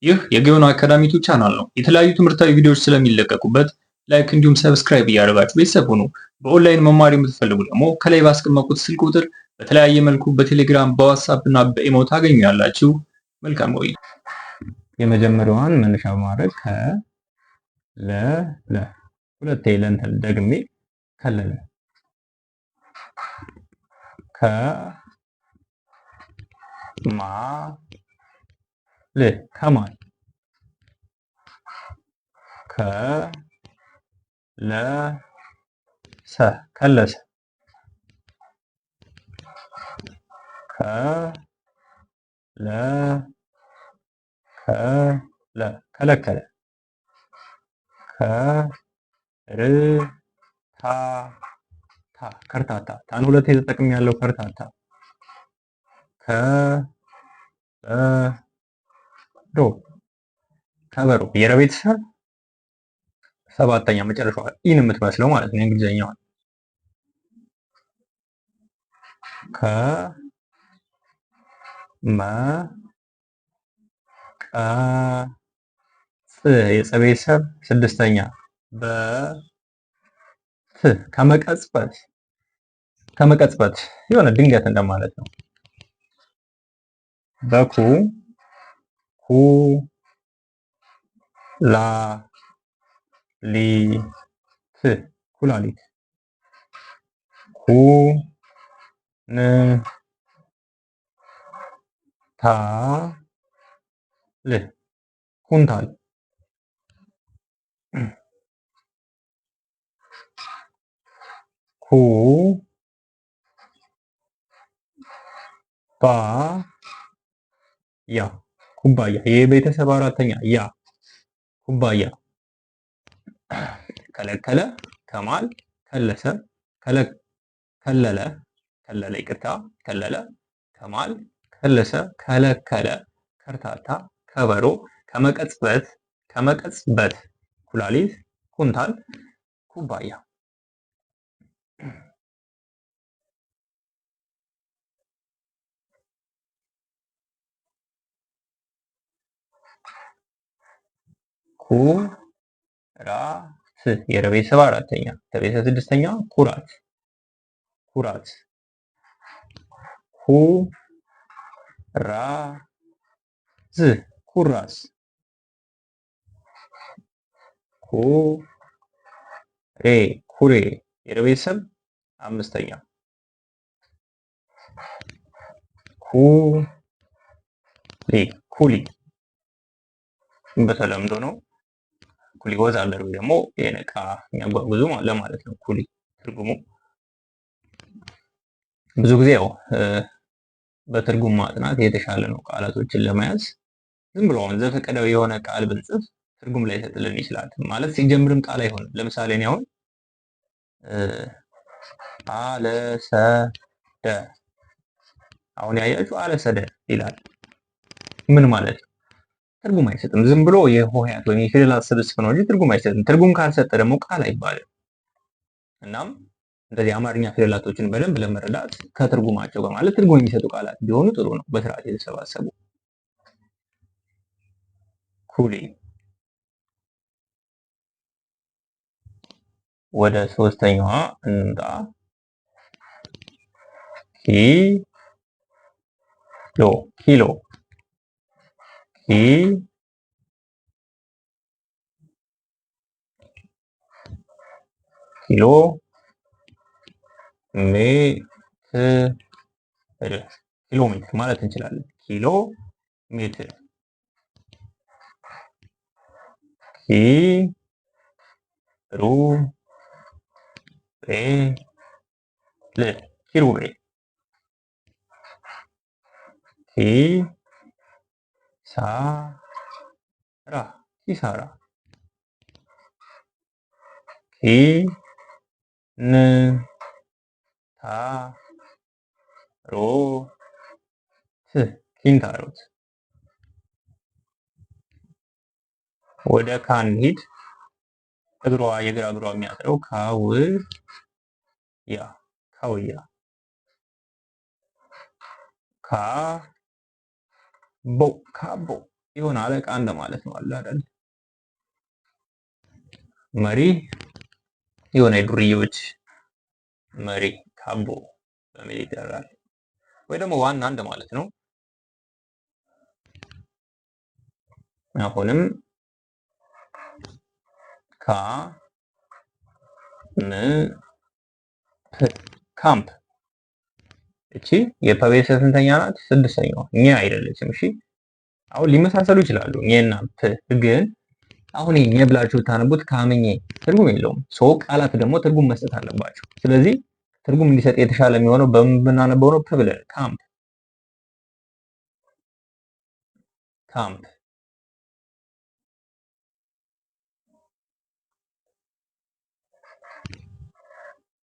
ይህ የግዮን አካዳሚ ቱ ቻናል ነው። የተለያዩ ትምህርታዊ ቪዲዮዎች ስለሚለቀቁበት like እንዲሁም subscribe እያደረጋችሁ ቤተሰብ ሁኑ። በኦንላይን መማር የምትፈልጉ ደግሞ ከላይ ባስቀመጥኩት ስልክ ቁጥር በተለያየ መልኩ በቴሌግራም፣ በዋትስአፕ እና በኢሞ ታገኙኛላችሁ። መልካም ቆይታ። የመጀመሪያዋን መነሻ በማድረግ ከ ለ ለ ሁለቴ ለእንትን ደግሜ ከለለ ከ ማ ል ከማል ከ ለ ሰ ከለሰ ከ ለ ከ ለ ከለከለ ከ ር ታ ታ ከርታታ ታን ሁለቴ ተጠቅሜ ያለው ከርታታ ከ በ ሮ ከበሮ የረ ቤተሰብ ሰባተኛ መጨረሻዋ E ን የምትመስለው ማለት ነው የእንግሊዝኛዋን። ከ መ ቀ ጽ የፀ ቤተሰብ ስድስተኛ በ ት ከመቀጽበት ከመቀጽበት የሆነ ድንገት እንደማለት ነው። በኩ ኩ ላ ሊ ት ኩላሊት ኩ ን ታ ል ኩንታል ኩ ባ ያ ኩባያ የቤተሰብ አራተኛ ያ ኩባያ ከለከለ ከማል ከለሰ ከለለ ከለለ ይቅርታ ከለለ ከማል ከለሰ ከለከለ ከርታታ ከበሮ ከመቀጽበት ከመቀጽበት ኩላሊት ኩንታል ኩባያ። ኩራት የረ ቤተሰብ አራተኛ ከቤተሰብ ስድስተኛ ኩራት ኩራት ኩ ራ ዝ ኩራዝ ኩ ሬ ኩሬ የረ ቤተሰብ አምስተኛ ኩ ሊ ኩሊ በተለምዶ ነው። ኩሊ ወዛደር ወይ ደግሞ የዕቃ የሚያጓጉዙ ለማለት ነው። ኩሊ ትርጉሙ ብዙ ጊዜ ያው በትርጉም ማጥናት የተሻለ ነው ቃላቶችን ለመያዝ። ዝም ብሎ አሁን ዘፈቀደው የሆነ ቃል ብንጽፍ ትርጉም ላይ ሊሰጥልን ይችላል። ማለት ሲጀምርም ቃል አይሆንም። ለምሳሌ እኔ አሁን አለሰደ አሁን ያያችሁ አለሰደ ይላል። ምን ማለት ነው? ትርጉም አይሰጥም። ዝም ብሎ የሆሄያት ወይም የፊደላት ስብስብ ነው እንጂ ትርጉም አይሰጥም። ትርጉም ካልሰጠ ደግሞ ቃል አይባልም። እናም እንደዚህ የአማርኛ ፊደላቶችን በደንብ ለመረዳት ከትርጉማቸው ጋር ማለት ትርጉም የሚሰጡ ቃላት ቢሆኑ ጥሩ ነው፣ በስርዓት የተሰባሰቡ። ኩሊ ወደ ሶስተኛዋ እንምጣ። ኪሎ ኪሎ ኪ ኪሎ ሜትር ኪሎ ሜትር ማለት እንችላለን። ኪሎ ሜትር ኪ ሩ ቤ ል ኪሩቤል ኪ ሳ ራ ኪሳራ ኪ ን ታ ሮ ት ኪንታሮት። ወደ ካ እንሂድ። እግሯ የግራ እግሯ የሚያጥረው ካውያ ካውያ ካ ቦ ካቦ የሆነ አለቃ እንደማለት ነው አለ አይደል? መሪ የሆነ የዱርዬዎች መሪ ካቦ በሚል ይጠራል። ወይ ደግሞ ዋና እንደማለት ነው። አሁንም ካ ም ፕ ካምፕ። እቺ የፐ ቤተሰብ ስንተኛ ናት? ስድስተኛዋ። ኘ አይደለችም። እሺ አሁን ሊመሳሰሉ ይችላሉ ኘና ፕ፣ ግን አሁን ኘ ብላችሁ ታነቡት ካምኜ ትርጉም የለውም። So ቃላት ደግሞ ትርጉም መስጠት አለባቸው። ስለዚህ ትርጉም እንዲሰጥ የተሻለ የሚሆነው በምን ብናነበው ነው? ፕ ብለን ካምፕ ካምፕ።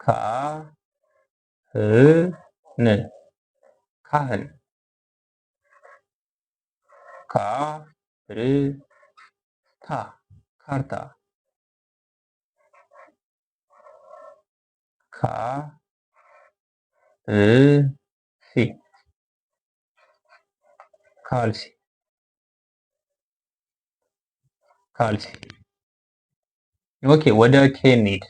ካህን ካህን። ካርታ ካርታ። ካልሲ ካልሲ ካልሲ። Okay ወደ ኬ እንሂድ።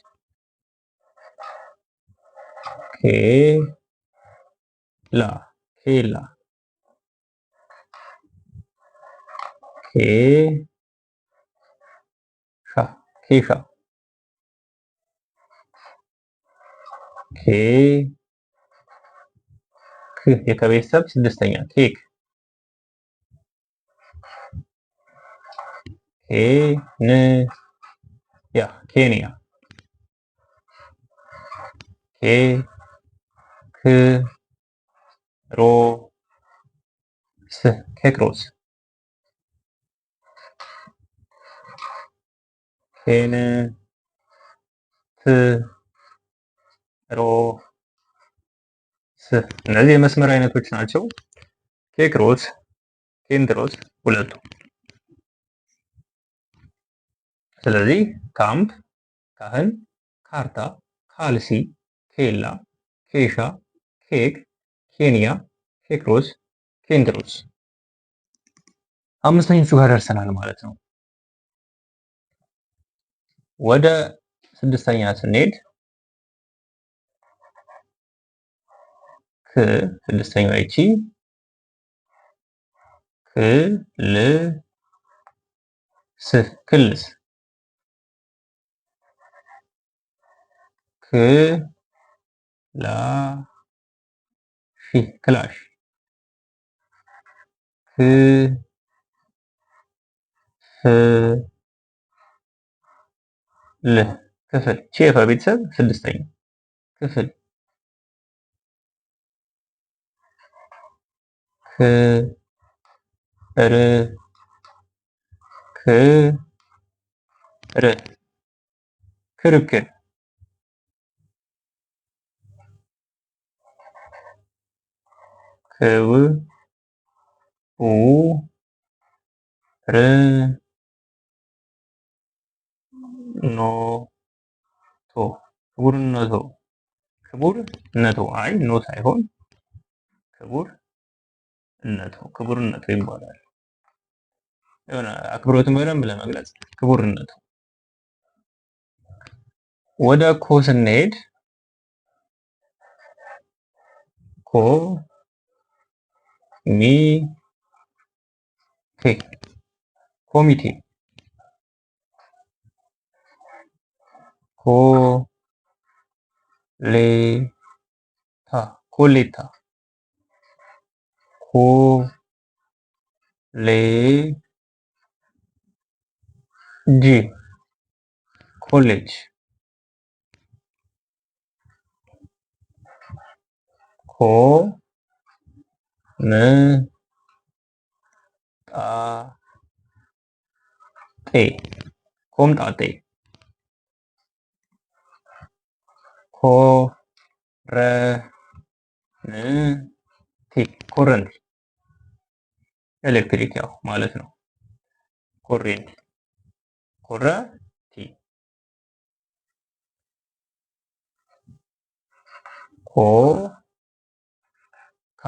ኬላ ኬላ። ኬሻ ኬሻ። ኬክ የከቤተሰብ ስድስተኛ ኬክ። ኬንያ ኬንያ። ኬ ክ ሮ ስ ኬክሮስ። ኬን ት ሮ ስ እነዚህ የመስመር አይነቶች ናቸው። ኬክሮስ፣ ኬንትሮስ ሁለቱ። ስለዚህ ካምፕ፣ ካህን፣ ካርታ፣ ካልሲ፣ ኬላ፣ ኬሻ፣ ኬክ፣ ኬንያ፣ ኬክሮስ፣ ኬንትሮስ። አምስተኞቹ ጋር ደርሰናል ማለት ነው። ወደ ስድስተኛ ስንሄድ ክ ስድስተኛዋ ይቺ ክ ል ስ ክልስ። ክ ላ ሺ ክላሽ። ክ ፍ ል ክፍል። ቺ የፈ ቤተሰብ ስድስተኛ ክፍል። ክ ር ክ ር ክርክር። ክው ኡ ር ኖ ቶ ክቡርነቶ ክቡርነቶ። አይ ኖ ሳይሆን ክቡርነቶ ክቡርነቶ ይባላል። የሆነ አክብሮትን በደንብ ለመግለጽ ክቡርነቱ። ወደ ኮ ስንሄድ ኮ ሚ ቴ ኮሚቴ። ኮ ሌ ታ ኮሌታ። ኮ ሌ ጂ ኮሌጅ። ኮ ም ጣ ጤ ኮምጣጤ። ኮ ረ ን ቲ ኮረንቲ ኤሌክትሪክ ያው ማለት ነው። ኮሬንቲ ኮረንቲ። ኮ ካ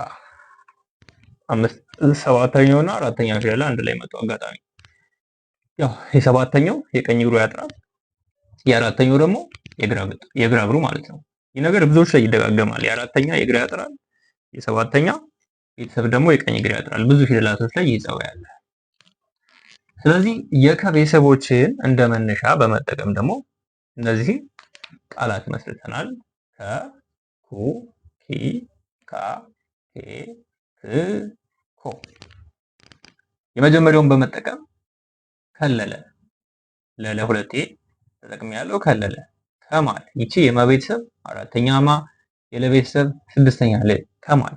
አምስት ሰባተኛው እና አራተኛ ፊደል አንድ ላይ መጡ። አጋጣሚ ያው የሰባተኛው የቀኝ እግሩ ያጥራል፣ የአራተኛው ደግሞ የግራ እግሩ ማለት ነው። ይህ ነገር ብዙዎች ላይ ይደጋገማል። የአራተኛ የግራ ያጥራል፣ የሰባተኛ ቤተሰብ ደግሞ የቀኝ እግር ያጥራል። ብዙ ፊደላቶች ላይ ይህ ጸባይ አለ። ስለዚህ የከ ቤተሰቦችን እንደ መነሻ በመጠቀም ደግሞ እነዚህ ቃላት መስርተናል። ከ፣ ኩ፣ ኪ፣ ካ፣ ኬ፣ ክ፣ ኮ። የመጀመሪያውን በመጠቀም ከለለ፣ ለለ ሁለቴ ተጠቅሜ ያለው ከለለ። ከማል ይቺ የመ ቤተሰብ አራተኛ ማ፣ የለቤተሰብ ስድስተኛ ል ከማል።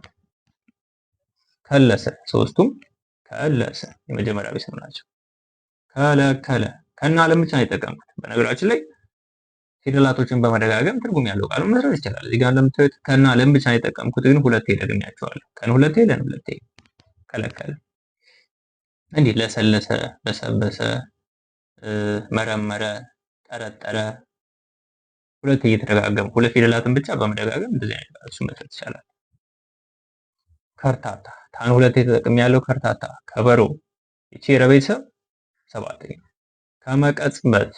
ከለሰ ሶስቱም ከለሰ የመጀመሪያ ቤተሰብ ናቸው። ከለከለ ከና ለም ብቻ ነው የተጠቀምኩት። በነገራችን ላይ ፊደላቶችን በመደጋገም ትርጉም ያለው ቃል መስራት ይቻላል። እዚህ ጋር እንደምታዩት ከና ለም ብቻ ነው የተጠቀምኩት፣ ግን ሁለቴ ደግሜያቸዋለሁ። ከን ሁለቴ፣ ለን ሁለቴ። ከለከለ እንዲህ ለሰለሰ፣ በሰበሰ፣ መረመረ፣ ጠረጠረ ሁለቴ እየተደጋገሙ ሁለት ፊደላትን ብቻ በመደጋገም እንደዚህ አይነት ቃሎችን መስራት ይቻላል። ከርታታ ታን ሁለቴ ተጠቅሜ ያለው ከርታታ። ከበሮ ይቺ የረ ቤተሰብ ሰባተኛ። ከመቀጽበት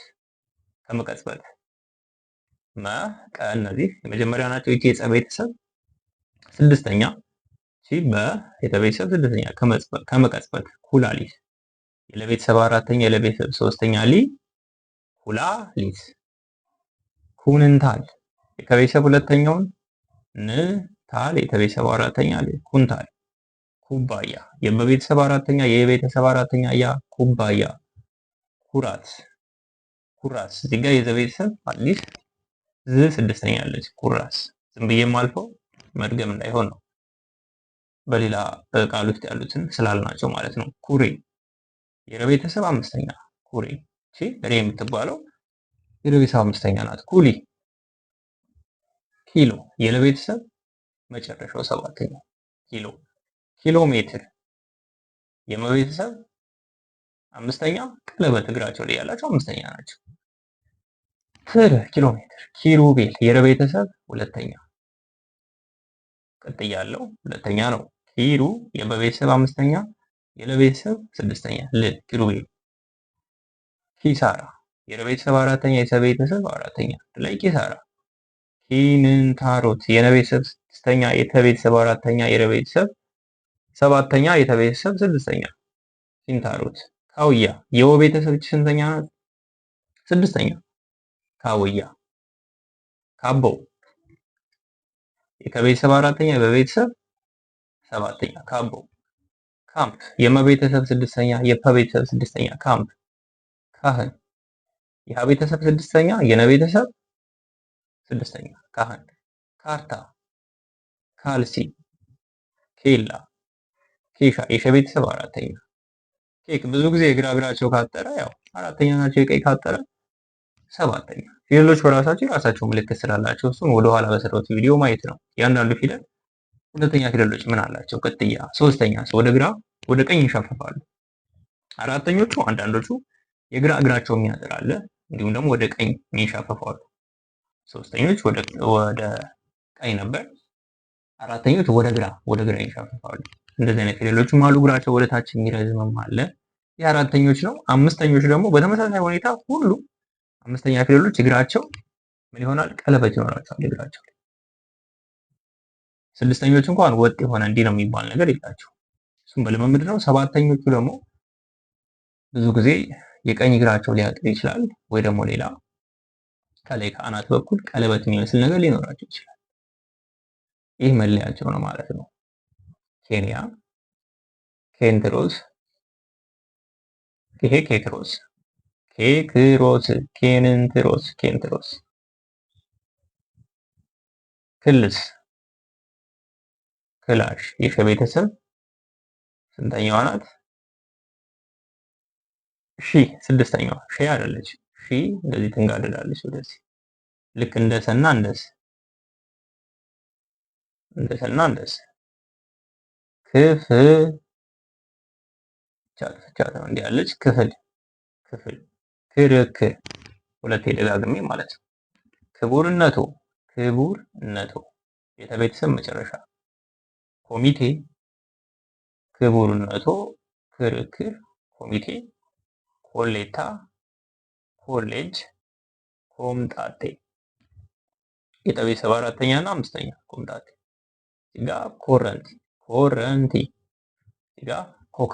ከመቀጽበት መ ቀ እነዚህ የመጀመሪያ ናቸው። ይቺ የጸ ቤተሰብ ስድስተኛ። ይቺ በ የተ ቤተሰብ ስድስተኛ። ከመቀጽበት ኩላሊት የለቤተሰብ አራተኛ፣ የለቤተሰብ ሶስተኛ ሊ ኩላሊት። ኩንታል የከቤተሰብ ሁለተኛውን ን ታል የተቤተሰብ አራተኛ ል ኩንታል። ኩባያ የበቤተሰብ አራተኛ፣ የቤተሰብ አራተኛ ያ ኩባያ። ኩራት ኩራስ እዚህ ጋር የዘቤተሰብ አዲስ ዝ ስድስተኛ አለች። ኩራስ ዝም ብዬ የማልፈው መድገም እንዳይሆን ነው። በሌላ ቃል ውስጥ ያሉትን ስላልናቸው ማለት ነው። ኩሬ የረቤተሰብ አምስተኛ ኩሬ እቺ ሬ የምትባለው የረቤተሰብ አምስተኛ ናት። ኩሊ ኪሎ የለቤተሰብ መጨረሻው ሰባተኛ ኪሎ። ኪሎ ሜትር የመቤተሰብ አምስተኛ ቀለበት እግራቸው ላይ ያላቸው አምስተኛ ናቸው። ትር ኪሎ ሜትር። ኪሩቤል የረቤተሰብ ሁለተኛ ቅጥያ ያለው ሁለተኛ ነው። ኪሩ የበቤተሰብ አምስተኛ የለቤተሰብ ስድስተኛ ል ኪሩቤል። ኪሳራ የረቤተሰብ አራተኛ የሰቤተሰብ አራተኛ ላይ ኪሳራ። ኪንታሮት የነቤተሰብ ስድስተኛ የተቤተሰብ አራተኛ የረቤተሰብ ሰባተኛ የተቤተሰብ ስድስተኛ ኪንታሮት። ካውያ የወ ቤተሰብ ስንተኛ ናት? ስድስተኛ ካውያ። ካቦ የከቤተሰብ አራተኛ በቤተሰብ ሰባተኛ ካቦ። ካምፕ የመቤተሰብ ስድስተኛ የፐቤተሰብ ስድስተኛ ካምፕ። ካህን የሀ ቤተሰብ ስድስተኛ የነቤተሰብ ስድስተኛ ካህን። ካርታ ካልሲ ኬላ ኬሻ የሸ ቤተሰብ አራተኛ። ኬክ ብዙ ጊዜ የግራ እግራቸው ካጠረ ያው አራተኛ ናቸው። የቀኝ ካጠረ ሰባተኛ። ፊደሎች በራሳቸው የራሳቸው ምልክት ስላላቸው እሱን ወደኋላ በሰራሁት ቪዲዮ ማየት ነው። እያንዳንዱ ፊደል ሁለተኛ ፊደሎች ምን አላቸው? ቅጥያ። ሶስተኛ ወደ ግራ ወደ ቀኝ ይንሻፈፋሉ። አራተኞቹ አንዳንዶቹ የግራ እግራቸው የሚያጥር አለ፣ እንዲሁም ደግሞ ወደ ቀኝ የሚንሻፈፋሉ። ሶስተኞች ወደ ቀኝ ነበር፣ አራተኞች ወደ ግራ ይንሻፈፋሉ። እንደዚህ አይነት ፊደሎችም አሉ። እግራቸው ወደ ታች የሚረዝምም አለ። የአራተኞች ነው። አምስተኞች ደግሞ በተመሳሳይ ሁኔታ ሁሉ አምስተኛ ፊደሎች እግራቸው ምን ይሆናል? ቀለበት ይኖራቸዋል እግራቸው። ስድስተኞች እንኳን ወጥ የሆነ እንዲህ ነው የሚባል ነገር የላቸው። እሱም በልምምድ ነው። ሰባተኞቹ ደግሞ ብዙ ጊዜ የቀኝ እግራቸው ሊያጥር ይችላል፣ ወይ ደግሞ ሌላ ከላይ ከአናት በኩል ቀለበት የሚመስል ነገር ሊኖራቸው ይችላል። ይህ መለያቸው ነው ማለት ነው። ኬንያ፣ ኬንትሮስ፣ ይሄ ኬክሮስ፣ ኬክሮስ፣ ኬንትሮስ፣ ኬንትሮስ። ክልስ፣ ክላሽ የሸ ቤተሰብ ስንተኛዋ ናት? ሺ ስድስተኛዋ። ሺ አይደለች፣ ሺ እንደዚህ ትንጋደዳለች ወደዚህ ልክ እንደ ሰና እንደስ እንደ ሰና እንደስ ክፍል ቻት ነው እንዲህ ያለች ክፍል ክፍል ክርክር ሁለቴ ደጋግሜ ማለት ነው። ክቡርነቱ ክቡርነቱ የተቤተሰብ መጨረሻ። ኮሚቴ ክቡርነቶ፣ ክርክር፣ ኮሚቴ፣ ኮሌታ፣ ኮሌጅ፣ ኮምጣጤ። የጠ ቤተሰብ አራተኛ እና አምስተኛ ኮምጣጤ። እዚህ ጋ ኮረንቲ፣ ኮረንቲ። እዚህ ጋ ኮካ።